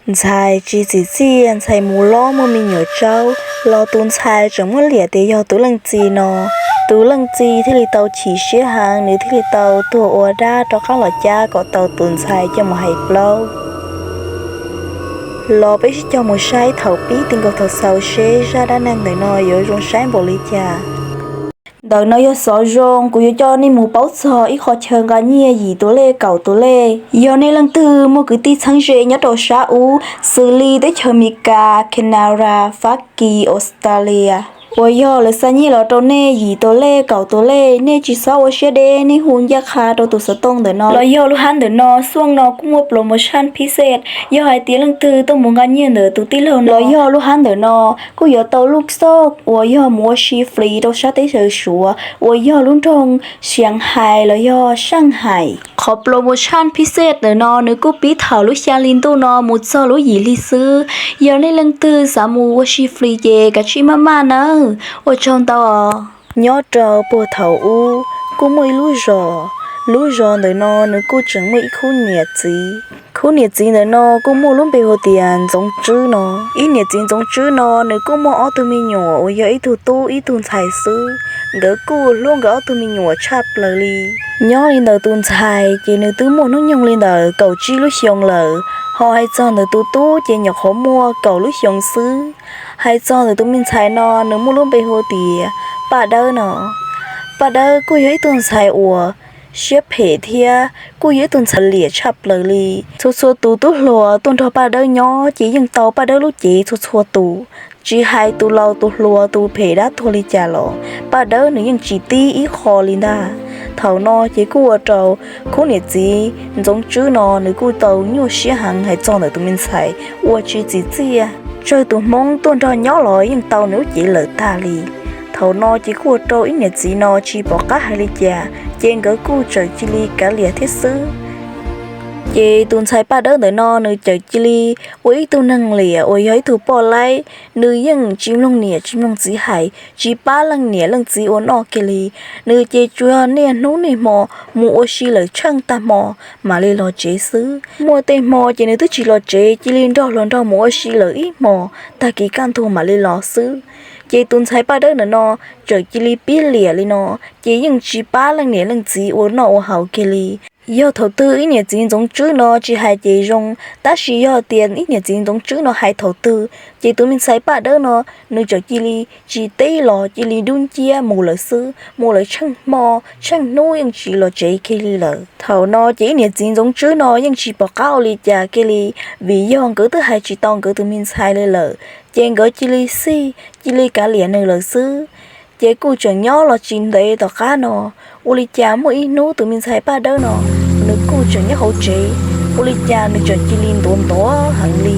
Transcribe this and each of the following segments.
Ntxhais tsis txim txiaj, ntxhais mus lob muaj me nyuam tsaub los tus ntxhais tseem muab liam tias yog tus leej txiv no. Tus leej txiv thiaj li tau chim siab heev, nws thiaj li tau tuag ua dab rov qab los cab kom tau tus ntxhais coj mus hais plaub. Los peb sib cog mus saib thaum pib ti nkaus thaum xaus seb zaj dab neeg ntawm no yuav zoo saib npaum li cas. Ntawm no yog xov zoo, kuv yuav coj nej mus paub txog ib qho chaw nqa nyiaj yim tus lej kaum tus lej. Yog nej leej twg muaj kwv tij txheeb ze nyob rau sab ub, xws li teb chaws Amelikas, Canada, Fab Kis, Australia, uas yog lawv xa nyiaj los rau nej yim tus lej kaum tus lej, nej tsis txhob ua siab deb, nej hu ncaj qha rau tus xov tooj ntawm no los yog lub hab ntawm no. Xuaj no kuj muaj promotion phi xej, yog hais tias leej twg tuaj mus nqa nyiaj ntawm tus tij laug no los yog lub hab ntawm no kuj yuav tau lub xauj uas yog mus ua si free rau sab teb chaws Suav uas yog lub nroog Xiav Hais los yog Saj Hais. Qhov promotion phi xej ntawm no nws kuj pib thaum lub xya hli ntuj no mus txog lub yim hli xwb. Yog nej leej twg xav mus ua si free ces kav tsij maj maj nawb. Ua tsaug ntau. Nyob rau puag thaum ub kuj muaj ib lub zos, lub zos ntawm no nws kuj tseem muaj ib khub niam txiv. Khub niam txiv ntawm no kuj muaj lub npe hu tias Ntxoov Tswb no. Ib niam txiv Ntxoov Tswb no nws kuj muaj ob tug me nyuam uas yog ib tug tub ib tug ntxhais xwb. Nkawd kuj hlub nkawd ob tug me nyuam tshaj plaws li. Nyob li ntawm tus ntxhais ces nws twb muaj hnub nyoog li ntawm kaum tsib lub xyoo lawm, ho hais txog ntawm tus tub ces nyuam qhuav muaj kaum lub xyoo xwb. Hais txog ntawm tus me ntxhais no nws muaj lub npe hu tias Paj Dawb no. Paj Dawb kuj yog ib tug ntxhais uas siab phem thiab kuj yog ib tug ntxhais liam tshaj plaws li. Txhua txhua tus tub hluas tuaj nrog Paj Dawb nyob ces yeej tau Paj Dawb lub cev txhua txhua tus, tsis hais tus laus tus hluas tus phem dab tuag li cas los Paj Dawb nws yeej tsis tib ib qho li ntag. Thaum no ces kuj ua rau khub niam txiv Ntxoov Tswb no nws kuj tau nyuaj siab heev hais txog ntawm tus me ntxhais uas tsis txim txiaj, tsawg tus Hmoob tuaj nrog nyob los yeej tau nws lub cev lawm tag li. Thaum no ces kuj ua rau ib niam txiv no tsis pom qab hais li cas, ces nkawd kuj txawm cia li kav liam thiab xwb. Ces tus ntxhais Paj Dawb ntawm no nws txawm cia li ua ib tug neeg liam uas yog ib tug poj laib, nws yeej tsis mloog niam tsis mloog txiv hais, tsis pab leej niam leej txiv ua noj kiag li. Nws ces tsuas yog niaj hnub niaj hmo mus ua si lawm tsheej tag hmo mam li los tsev xwb. Muaj tej hmo ces nws twb tsis los tsev, cia li nrog hluas nraug mus ua si lawm ib hmos, tag kis kaj ntug mam li los xwb. Ces tus ntxhais Paj Dawb ntawm no txawm cia li pib liam li no, ces yeej tsis pab leej niam leej txiv ua noj ua haus kiag li. Yog thaum twg ib niam txiv Ntxoov Tswb no tsis hais ces zoo, tab sis yog tias ib niam txiv Ntxoov Tswb no hais thaum twg, ces tus me ntxhais Paj Dawb no nws txawm cia li tsis teb los cia li dub nciab mus lawm xwb, mus lawm tsheej hmo, tsheej hnub yeej tsis los tsev kiag li lawm. Thaum no ces ib niam txiv Ntxoov Tswb no yeej tsis pom qab ua li cas kiag li, vim yog nkawd twb hais tsis tau nkawd tus me ntxhais li lawm, ces nkawd cia li xij, cia li kav liam nws lawm xwb. Ces kuj tseem nyob los tsis ntev tom qab no, ua li cas muaj ib hnub tus me ntxhais Paj Dawb no nws kuj tseem nyob hauv tsev, ua li cas nws txawm cia li ntuav ntuav heev li.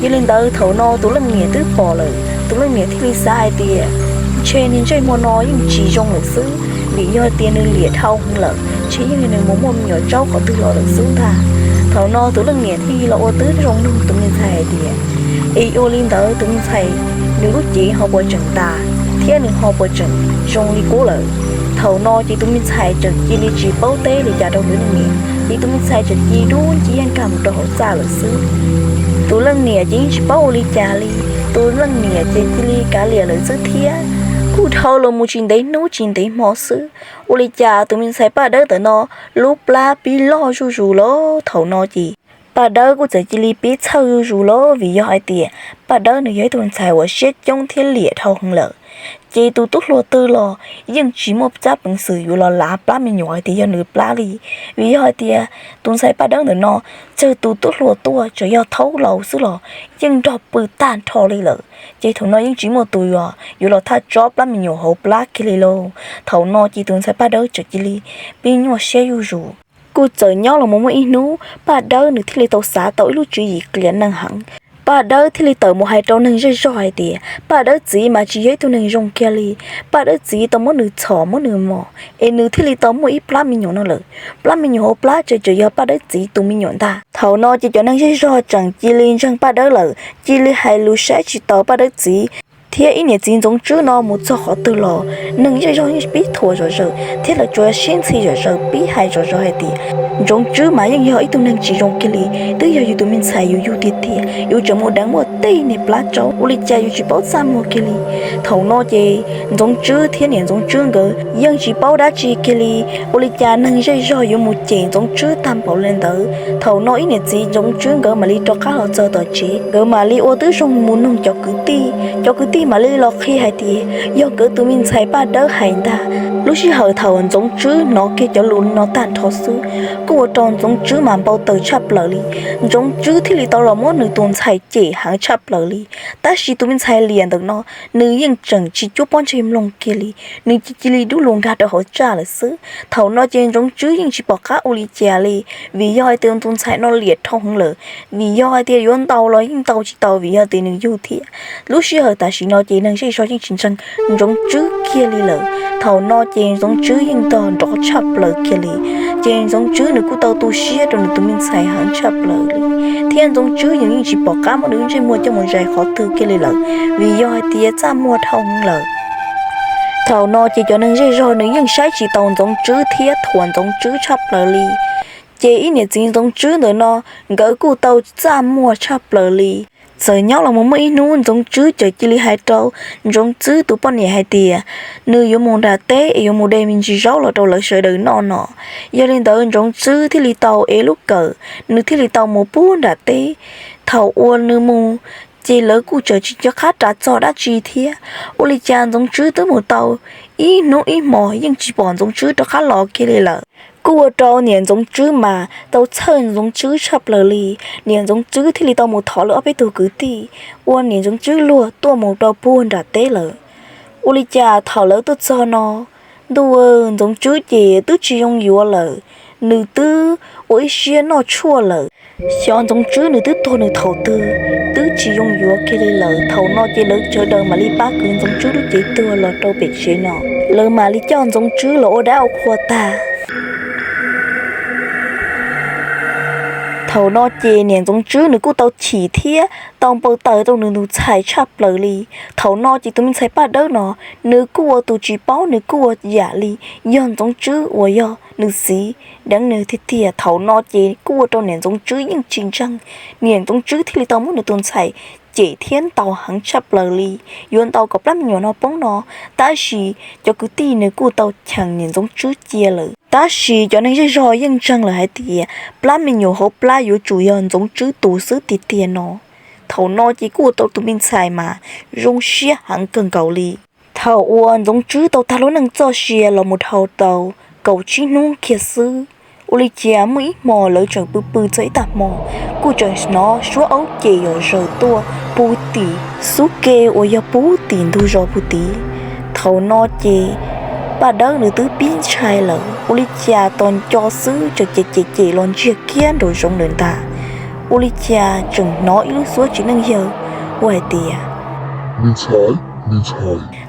Yog li ntawd thaum no tus leej niam twb pom lawm, tus leej niam thiaj li xav hais tias ntshe niag ntsej muag no yeej tsis zoo lawm xwb, vim yog tias nws liam dhau heev lawm, ntshe yeej nws mus muaj me nyuam tsaub qhov twg los lawm xwb ntag. Thaum no tus leej niam thiaj li los ua tib zoo nug tus me ntxhais hais tias, es ua li ntawd tus me ntxhais nws lub cev ho puas tseem tas thiab nws ho puas tseem zoo li qub lawm? Thaum no ces tus me ntxhais txawm cia li tsis paub teb li cas rau tus leej niam, ces tus me ntxhais txawm cia li dub nciab nkag mus rau hauv txaj lawm xwb. Tus leej niam ces yeej tsis paub ua li cas li, tus leej niam ces cia li kav liam lawm xwb thiab. Kuj dhau los mus tsis ntev hnub tsis ntev hmo xwb, ua li cas tus me ntxhais Paj Dawb ntawm no lub plab pib loj zuj zus lawm. Thaum no ces Paj Dawb kuj txawm cia li pib txhawj zuj zus lawm, vim yog hais tias Paj Dawb nws yog ib tug ntxhais uas siab coob thiab liam dhau heev lawm. Ces tus tub hluas twg los yeej tsis muaj tsab peev xwm yuav los lav plab me nyuam hais tias yog nws plab li, vim yog hais tias tus ntxhais Paj Dawb ntawm no, txawm tus tub hluas tuaj tseem yog thaub laus xwb los yeej nrog pw tag nrho li lawm. Ces thaum no yeej tsis muaj tus yuav los thaj tsob plab me nyuam hauv plab kiag li lauj. Thaum no ces tus ntxhais Paj Dawb txawm cia li pib nyuaj siab zuj zus. Kuj txawm nyob los mus muaj ib hnub, Paj Dawb nws thiaj li tau xav tau ib lub tswv yim qhia neeg heev. Paj Dawb thiaj li tawm mus hais rau neeg zej zog hais tias Paj Dawb txiv mas tsis yog ib tug neeg zoo kiag li. Paj Dawb txiv tau muab nws txhom muab nws mos, es nws thiaj li tau muaj ib plab me nyuam no lawm. Plab me nyuam hauv plab ces tseem yog Paj Dawb txiv tus me nyuam ntag. Thaum no ces cov neeg zej zog tseem cia li ntseeg Paj Dawb lawm, cia li hais lus saib tsis taus Paj Dawb txiv. Thiab ib niam txiv Ntxoov Tswb no mus txog qhov twg los neeg zej zog yeej pib thuam zom zaws thiab lawv tsuas sib ntxhi zom zaws pib hais zom zaws hais tias Ntxoov Tswb mas yeej yog ib tug neeg tsis zoo kiag li, twb yog yus tus me ntxhais yus yug tiag tiag, yus tseem mus deev muaj tej niag plab tsaub, ua li cas yus tsis paub txaj muag kiag li. Thaum no ces Ntxoov Tswb thiab niam Ntxoov Tswb nkawd yeej tsis paub dab tsi kiag li, ua li cas neeg zej zog yuav mus cem Ntxoov Tswb tag npaum li ntawd. Thaum no ib niam txiv Ntxoov Tswb nkawd mam li rov qab los txog tom tsev, nkawd mam li ua tib zoo mus noog cov kwv tij. Cov kwv tij mam li los qhia hais tias yog nkawd tus me ntxhais Paj Dawb hais ntag. Lub sij hawm thaum Ntxoov Tswb hnov kiag cov lus no tag nrho xwb, kuj ua rau Ntxoov Tswb mas npau taws tshaj plaws li. Ntxoov Tswb thiaj li tau los muab nws tus ntxhais cem heev tshaj plaws li. Tab sis tus me ntxhais liam ntawm no, nws yeej tseem tsis cuab pob ntseg mloog kiag li, nws cia li dub lus nkag rau hauv tshaj lawm xwb. Thaum no ces Ntxoov Tswb yeej tsis pom qab ua li cas li, vim yog hais tias tus ntxhais no liam dhau heev lawm, vim yog hais tias yuav ntaus los yeej ntaus tsis tau vim yog tias nws yug thiab. Lub sij hawm tam sim no ces neeg zej zog yeej tsis ntseeg Ntxoov Tswb kiag li lawm. Thaum no ces Ntxoov Tswb yeej tog nrov tshaj plaws kiag li. Ces Ntxoov Tswb nws kuj tau tu siab rau nws tus me ntxhais heev tshaj plaws li, thiab Ntxoov Tswb yeej tsis pom qab muab nws ntsej muag coj mus zais qhov twg kiag li lawm, vim yog hais tias txaj muag dhau heev lawm. Thaum no ces cov neeg zej zog nws yeej saib tsis taus Ntxoov Tswb thiab thuam Ntxoov Tswb tshaj plaws li. Ces ib niam txiv Ntxoov Tswb ntawm no, nkawd kuj tau txaj muag tshaj plaws li. Txawm nyob los mus muaj ib hnub Ntxoov Tswb txawm cia li hais rau Ntxoov Tswb tus poj niam hais tias nws yuav mus nram teb es yuav mus de me ntsis zaub los rau lawv sawv daws noj no. Yog li ntawd Ntxoov Tswb thiaj li tau ev lub kawm, nws thiaj li tau mus puag nram teb. Thaum uas nws mus, ces lawv kuj txawm tsis nco qab ras txog dab tsi thiab. Ua li cas Ntxoov Tswb twb mus tau ib hnub ib hmos yeej tsis pom Ntxoov Tswb rov qab los kiag li lawm. Kuj ua rau niam Ntxoov Tswb mas tau txhawj Ntxoov Tswb tshaj plaws li. Niam Ntxoov Tswb thiaj li tau mus thov lawv ob peb tug kwv tij ua niam Ntxoov Tswb luag tuaj mus rau puag nram teb lawm. Ua li cas thaum lawv tuaj txog no, ntuj, Ntxoov Tswb ces twb tsis zoo yuav lawm, nws twb ua ib siab noj tshuaj lawm. Xyov Ntxoov Tswb nws twb tuag nws thaum twg, twb tsis zoo yuav kiag li lawm. Thaum no ces lawv sawv daws mam li pab kwv Ntxoov Tswb lub cev tuag los rau pem tsev no. Lawv mam li coj Ntxoov Tswb los ua dab ua qhua tag. Thaum no ces niam Ntxoov Tswb nws kuj tau chim thiab tau npau taws rau nws tus ntxhais tshaj plaws li. Thaum no ces tus me ntxhais Paj Dawb no, nws kuj ua tus tsis paub, nws kuj ua yam li yog Ntxoov Tswb uas yog nws txiv deev nws tiag tiag. Thaum no ces kuj ua rau niam Ntxoov Tswb yeej tsis ntseeg. Niam Ntxoov Tswb thiaj li tau muab nws tus ntxhais cem thiab ntaus heev tshaj plaws li, yuav ntaus kom plab me nyuam no poob no. Tab sis cov kwv tij nws kuj tau cheem niam Ntxoov Tswb cia lawm. Tab sis cov neeg zej zog yeej ntseeg lawm hais tias plab me nyuam hauv plab yuav tsum yog Ntxoov Tswb tus xwb tiag tiag no. Thaum no ces kuj ua rau tus me ntxhais mas zoo siab heev kawg nkaus li. Thaum uas Ntxoov Tswb tau tag lub neej txoj sia los mus dhau tau kaum tsib hnub kiag xwb, ua li cas muaj ib hmos lawv tseem pw pw txog ib tag hmo, kuj tseem hnov suab aub cem yom zaws tuaj puag tim xub ke uas yog puag tim ntug zos puag tid. Thaum no ces Paj Dawb nws twb pib ntshai lawm, ua li cas tos nco xwb tseem cem cem cem los ntsiag kiag nraum zoov lawm ntag. Ua li cas tseem hnov ib lub suab txiv neej yawg hu hais tias,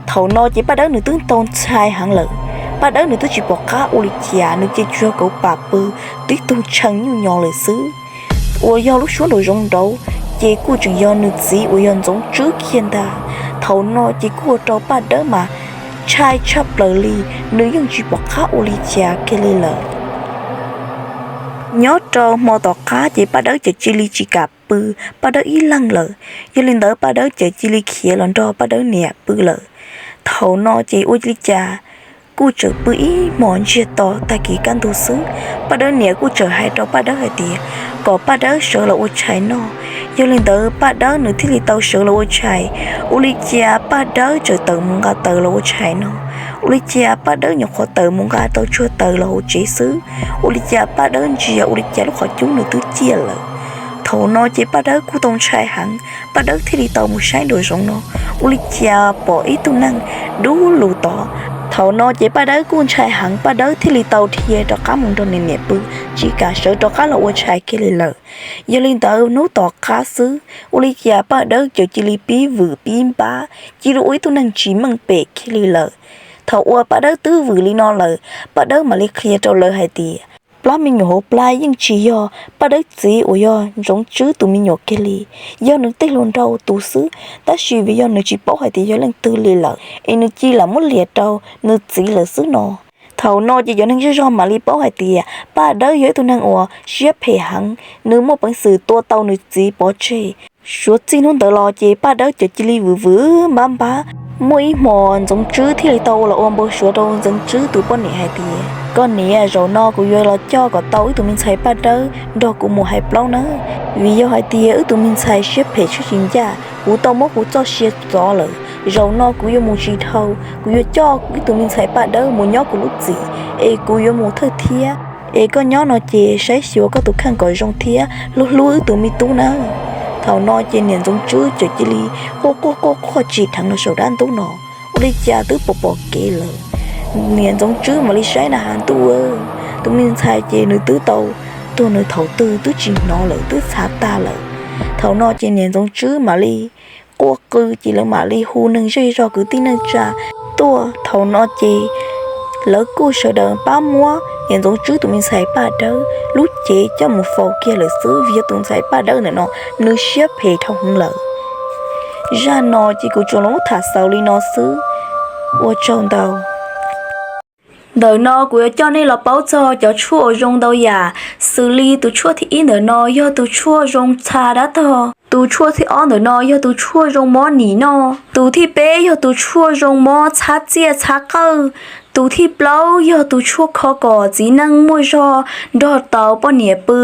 Thaum no ces Paj Dawb nws twb tau ntshai heev lawm. Paj Dawb nws twb tsis pom qab ua li cas, nws ces tsuas kauv pam pw tib tug tshee nyuj nyo lawm xwb. Uas yog lub suab nraum zoov nraud, ces kuj tseem yog nws txiv uas yog Ntxoov Tswb kiag ntag. Thaum no ces kuj ua rau Paj Dawb mas ntshai tshaj plaws li, nws yeej tsis pom qab ua li cas kiag li lawm. Nyob rau hmo tom qab ces Paj Dawb txawm cia li tsis kam pw Paj Dawb ib leeg lawm. Yog li ntawd Paj Dawb txawm cia li khiav los nrog Paj Dawb niam pw lawm. Thaum no ces ua li cas kuj tseem pw ib hmos ntsiag to, tag kis kaj ntug xwb, Paj Dawb niam kuj txawm hais rau Paj Dawb hais tias kom Paj Dawb sawv los ua tshais noj. Yog li ntawd Paj Dawb nws thiaj li tau sawv los ua tshais. Ua li cas Paj Dawb txawm tawm mus nqa taws los ua tshais noj. Ua li cas Paj Dawb nyuam qhuav tawm mus nqa tau tsuag taws los hauv tsev xwb, ua li cas Paj Dawb ntsia ua li cas lub qhov cub nws twb ciaj lawm. Thaum no ces Paj Dawb kuj tau ntshai heev, Paj Dawb thiaj li tau mus saib nraum zoov no, ua li cas pom ib tug neeg dub lus tod. Thaum no ces Paj Dawb kuj ntshai heev, Paj Dawb thiaj li tau dhia rov qab mus nrog nws niam pw, tsis kam sawv rov qab los ua tshais kiag li lawm. Yog li ntawd hnub tom qab xwb, ua li cas Paj Dawb txawm cia li pib vwm pib npab, cia li ua ib tug neeg tsis meej pem kiag li lawm. Thaum uas Paj Dawb twb vwm li no lawm, Paj Dawb mam li qhia rau lawv hais tias, Plab me nyuam hauv plab yeej tsis yog Paj Dawb txiv uas yog Ntxoov Tswb tus me nyuam kiag li, yog nws tej hluas nraug tus xwb, tab sis vim yog nws tsis paub hais tias yog leej twg li lawm es nws cia li muab liam rau nws txiv lawm xwb no. Thaum no ces cov neeg zej zog mam li paub hais tias Paj Dawb yog ib tug neeg uas siab phem heev, nws muaj peev xwm tua tau nws txiv pov tseg. Suav txij hnub ntawd los ces Paj Dawb cov cia li vwm vwm npab npab. Muaj ib hmos Ntxoov Tswb thiaj li tau los ua npau suav rau Ntxoov Tswb tus poj niam hais tias, koj niam, zaum no kuv yuav los coj kom tau wb tus me ntxhais Paj Dawb nrog kuv mus hais plaub nawb, vim yog hais tias wb tus me ntxhais siab phem tshwj tsis ncaj, kuv tau muab kuv txoj sia txov lawm. Zaum no kuv yuav mus tsis dhau, kuv yuav coj wb tus me ntxhais Paj Dawb mus nyob kuv lub txim, es kuv yuav mus thawj thiab. Es koj nyob no ces saib xyuas koj tus kheej kom zoo thiab hlub hlub wb tus me tub nawb. Thaum no ces niam Ntxoov Tswb txawm cia li quaj quaj quaj quaj tsis dheev los saum dab ntub no, ua li cas twb pom pom kev lawm. Niam Ntxoov Tswb mam li saib na has ntuj, tus me ntxhais ces nws twb tau tuag nws thaum twg twb tsis hnov lawm, twb txhav tag lawm. Thaum no ces niam Ntxoov Tswb mam li quaj qw ces lawv mam li hu neeg zej zog kwv tij neej tsa tuaj. Thaum no ces lawv kuj sawv daws pab muab niam Ntxoov Tswb tus me ntxhais Paj Dawb lub cev coj mus faus kiag lawm xwb, vim yog tus ntxhais Paj Dawb ntawm no nws siab phem dhau heev lawm. Zaj no ces kuv tsuas los tham xaus li no xwb. Ua tsaug ntau. Ntawm no kuv yuav coj nej los paub txog cov tshuaj uas zoo ntau yam, xws li tus tshuaj thib ib ntawm no yog tus tshuaj zoo txha dab tog, tus tshuaj thib ob ntawm no yog tus tshuaj zoo mob nim noj, tus thib peb yog tus tshuaj zoo mob txhab txiaj txhab qawj, tus thib plaub yog tus tshuaj kho kom txiv neej muaj zog nrog tau poj niam pw,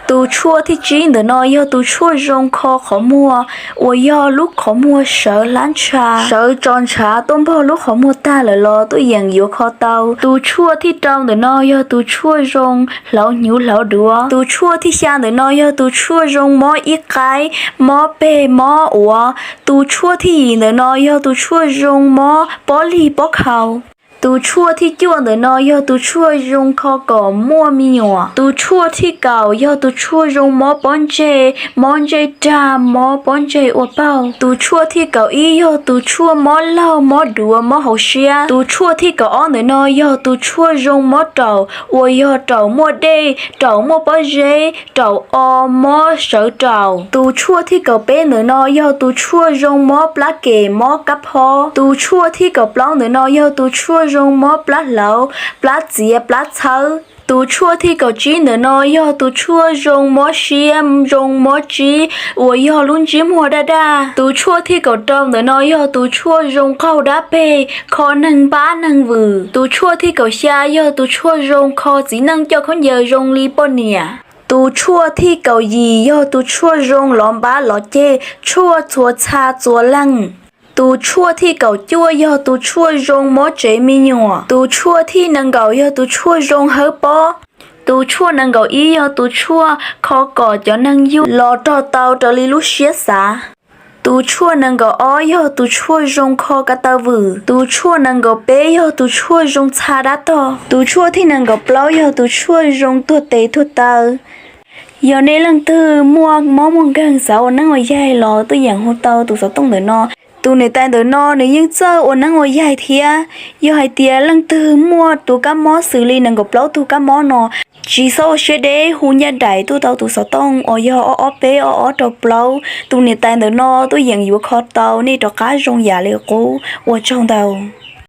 tus tshuaj thib tsib ntawm no yog tus tshuaj zoo kho qhov muag uas yog lub qhov muag sawv hlab ntsha, sawv tso ntshav tuaj npog lub qhov muag tag lawm los tuaj yeem yuav kho tau. Tus tshuaj thib rau ntawm no yog tus tshuaj zoo hlauv hnyuv hlauv duav. Tus tshuaj thib xya ntawm no yog tus tshuaj zoo mob ib qaib, mob peg, mob uav. Tus tshuaj thib yim ntawm no yog tus tshuaj zoo mob pob lig pob khau. Tus tshuaj thib cuaj ntawm no yog tus tshuaj zoo kho kom muaj me nyuam. Tus tshuaj thib kaum yog tus tshuaj zoo mob pob ntseg, mob ntsej rag, mob pob ntseg ua paug. Tus tshuaj thib kaum ib yog tus tshuaj mob laug, mob duav, mob hauv siab. Tus tshuaj thib kaum ob ntawm no yog tus tshuaj zoo mob raum uas yog raum muaj dej, raum muaj pob zeb, raum o, mob sawv raum. Tus tshuaj thib kaum peb ntawm no yog tus tshuaj zoo mob plab kem, mob kab phob. Tus tshuaj thib kaum plaub ntawm no yog tus tshuaj zoo mob plab hlauv, plab txiav, plab txhawb. Tus tshuaj thib kaum tsib ntawm no yog tus tshuaj zoo mob siab, zoo mob tsib uas yog lub ntsej muag daj daj. Tus tshuaj thib kaum rau ntawm no yog tus tshuaj zoo qaug dab peg, kho neeg npab neeg vwm. Tus tshuaj thib kaum xya yog tus tshuaj zoo kho txiv neej coj khaub ncaws zoo li poj niam. Tus tshuaj thib kaum yim yog tus tshuaj zoo lov npab lov ceg, tshuaj txhua txha txhua leej. Tus tshuaj thib kaum cuaj yog tus tshuaj zoo mob tsev me nyuam. Tus tshuaj thib nees nkaum yog tus tshuaj zoo hawb pob. Tus tshuaj nees nkaum ib yog tus tshuaj kho kom cov neeg yug los rog tau raws li lub siab xav. Tus tshuaj nees nkaum ob yog tus tshuaj zoo kho ka taw vwm. Tus tshuaj nees nkaum peb yog tus tshuaj zoo txha dab tog. Tus tshuaj thib nees nkaum plaub yog tus tshuaj zoo tuag tes tuag taw. Yog nej leej twg muaj mob muaj nkeeg xav ua neeb ua yaig los tuaj yeem hu tau tus xov tooj ntawm no. Tus niam tais ntawm no nws yeej txawj ua neeb ua yaig thiab. Yog hais tias leej twg muaj tus kab mob xws li nees nkaum plaub tug kab mob no, tsis txhob ua siab deb, hu ncaj nraim tuaj tau tus xov tooj uas yog ob ob peb ob ob rau plaub. Tus niam tais ntawm no tuaj yeem yuav kho tau nej rov qab zoo yam li qub. Ua tsaug ntau.